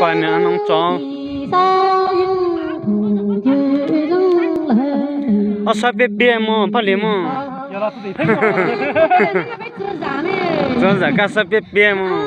Pais nws noob tsov. Ob sab piab piab mog, Phaj Lis mog. Txob zam kaj sab piab piab mog.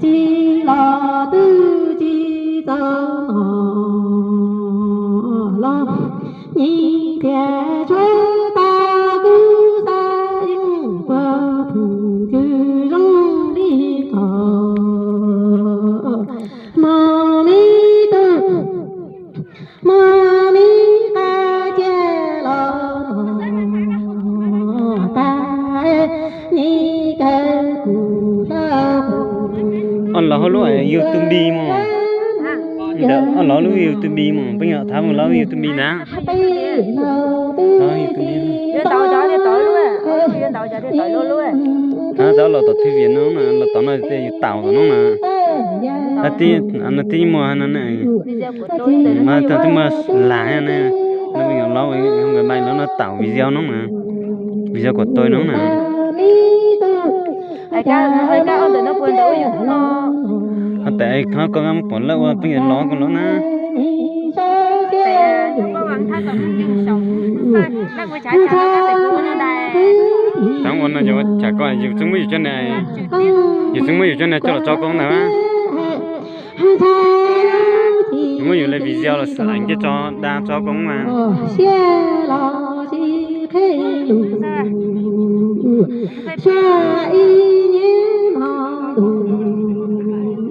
Tsis los twb tsis txog los, nim tias tshuav tau kuv xav yeej puag phoom cwm zoo li thaum hmo me tub. Hmo me qab cia los no tas, nim kawg kuv tau. Ob los hauv lub YouTube mos, ntawm ob los lub YouTube mos, peb yog thav mus lub YouTube ntag. Thav los tom thwj vias no na, los tom no tej yus taus tom no na. Tib muag no na, mas thaum twb muag lag na, no los nkawd mas los no taum video no na, video kom tau no na. Ho tes koj muab pom lawm ua peb yog los koj los na. Thaum ua no yus tsam koj yus txeeb muab yus cov niag, yus txeeb muab yus cov niag coj los tso koob ntag. Muab yus li video los xav cia tso da tso koob mas. Siab los tsis qhib lus, suav ib niam hmo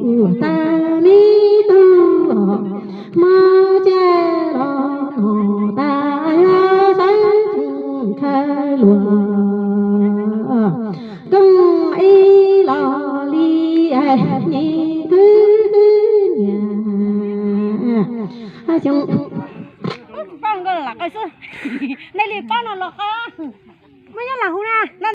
ntuj tas me tub, hmo cia los no tas yog sab tseem khawb luag, kooj ib los li nim kwv niam xyoo. Nej li paub no los qab, muaj nyob lam hu na.